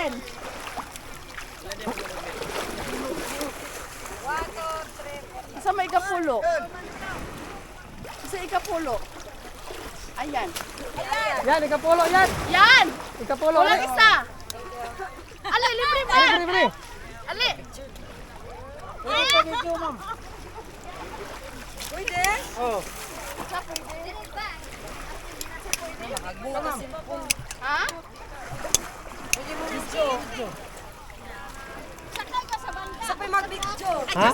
7. Sa may ikapulo. Sa ikapulo. Ayan. Yan, ikapulo yan. Yan! Ikapulo. Walang isa. Ali, libre ba? Libre, libre. Ali. Pwede? Oh. Ha? Pwede mo video. Sa pa mag-video. Ha?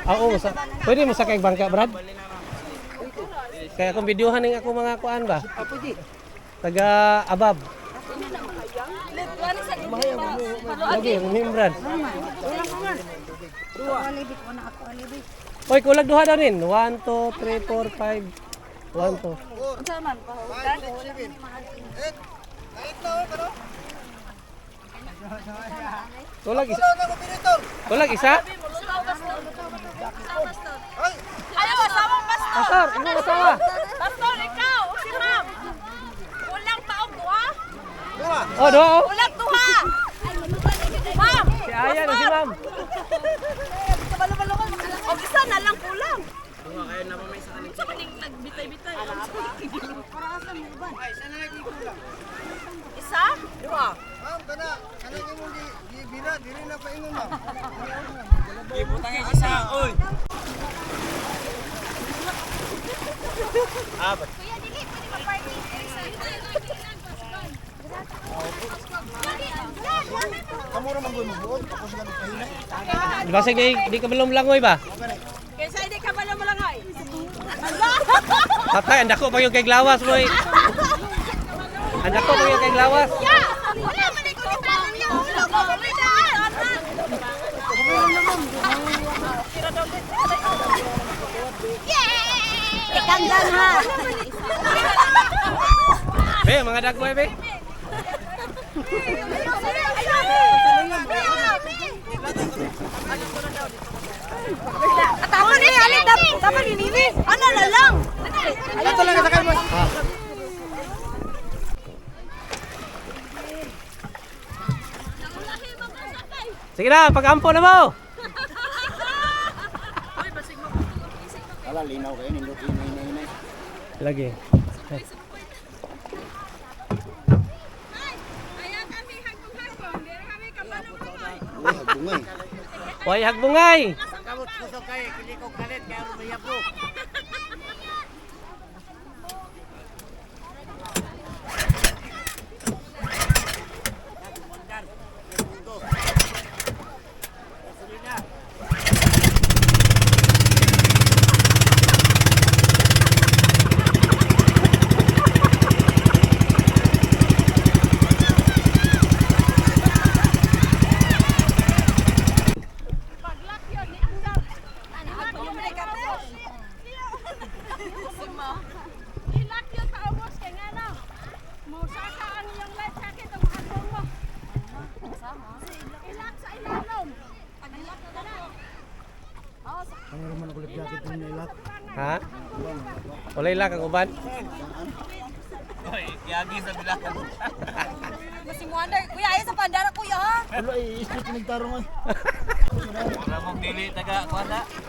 Ah, oo, sa, pwede mo sakay bangka, Brad? Kaya kung videohan ning ako mga kuan ba? Ah, pwede. Taga Abab. Lagi, muhim Brad. Oy, kulag duha daw nin. 1, 2, 3, 4, 5. 1, 2. 5, 6, 7, 8. Kahit na, oh, pero. Kulag isa. Wala na operator. Kulag isa? Ay, Ayaw, asawa, pastor. Pastor, imo asawa. Pastor, ikaw, si ma'am. Kulang pa og duha? duha. Oh, duha oh. Kulang duha. Ma'am, Si Aya na si ma'am. og isa na lang kulang. Sa maning nagbitay-bitay. Isa? Duha. Ma'am, kana, kana imong gi gibira, dili na pa ingon, ma'am. Kuya, dili pwede ma-parking diri sa. Kamo ra man gud magbuot, ako sila magpahina. Basig di, di ka balong langoy ba? Kaysa hindi ka balo malangay. Patay, ang dako pa yung kay Glawas, boy. Ang dako pa yung kay Glawas. Ya! Wala man ko kita niya. Wala ko pamidaan. Ikanggan ha. Be, mga dagboy, be. Tapan ni ali tapan ni Nini. Ano na lang? Ato lang sakay mo. Ah. Sige na, pag-ampo na mo. Wala linaw kayo nindot inay inay. Lagi. Uy, hagbungay. Hoy, hagbungay. Ilak yun sa ubos kay nga na. Musaka ang iyong life jacket ang mahagong mo. Ilak sa ilalom. Ilak na na. Kamo ra man ako jacket ni nilak. Ha? Walay lang ang uban. Masing wonder. Kuya, ayaw sa pandara kuya ha. Wala ay isip ni tarong ay.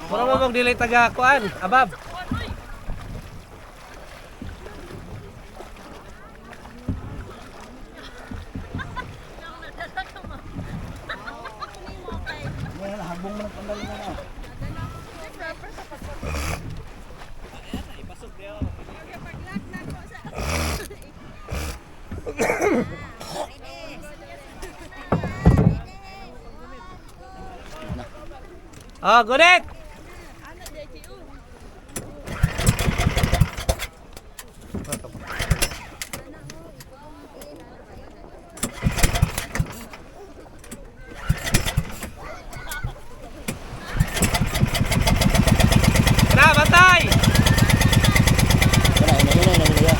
Mura mo bang dili taga kuan, abab. Wala hagbong man ang pandal na. Ah, gulit. Na, bantay! Wala inay inay na niya.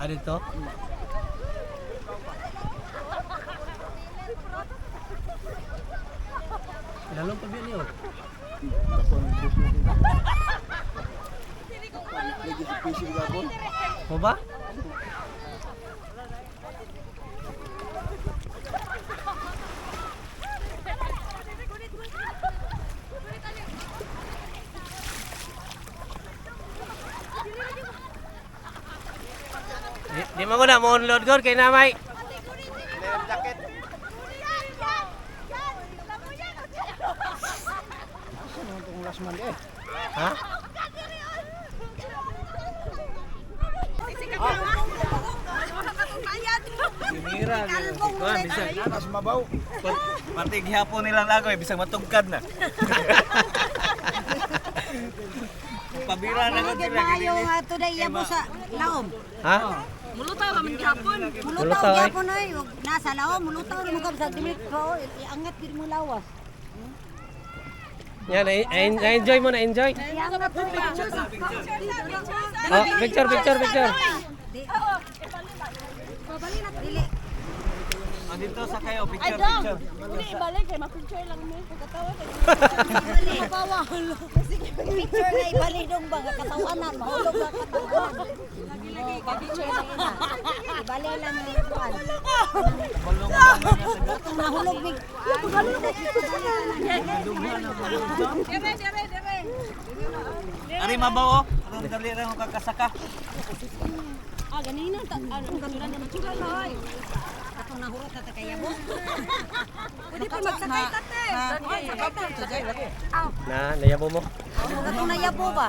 Ah, dito? Lalong pa niyo. Lagi sa PC gabon. Mo ba? Di, di mo ko na mo unload god kay namay. Leather jacket. Asa naman itong last man eh? Ha? Mira, kuan bisag. Mas mabaw. Pati gihapon nilang lagoy bisag matugkad na. Pabira na gud sila Maayo nga today yabo sa laom. Ha? Mulutaw kami gihapon. Mulutaw Mulutaw, eh. gyapon oy, ug nasa laom mulutaw mo kam sa dimit ko iangat gid mo lawas. Yan, na-enjoy mo, na-enjoy. Iangat mo Oh, picture, picture, picture. Dili. Oh, dito sa kayo Ay, picture dong. picture. Hindi ibalik kay ma-picture lang mo. Pagkatawa kay. Picture na ibali dong ba katawanan mahulog ba katawan. Lagi picture na ina. Ibali lang ang kuan. Katong nahulog mig. Dere, dere, dere. Ari mabaw oh. Aron dali ra mo kakasaka. Ah, ganina ta ano natural na natural hoy. Katong nahurot na ta kay yabo. Pwede pa magsakay tate. Na, nayabo mo. Katong nayabo ba?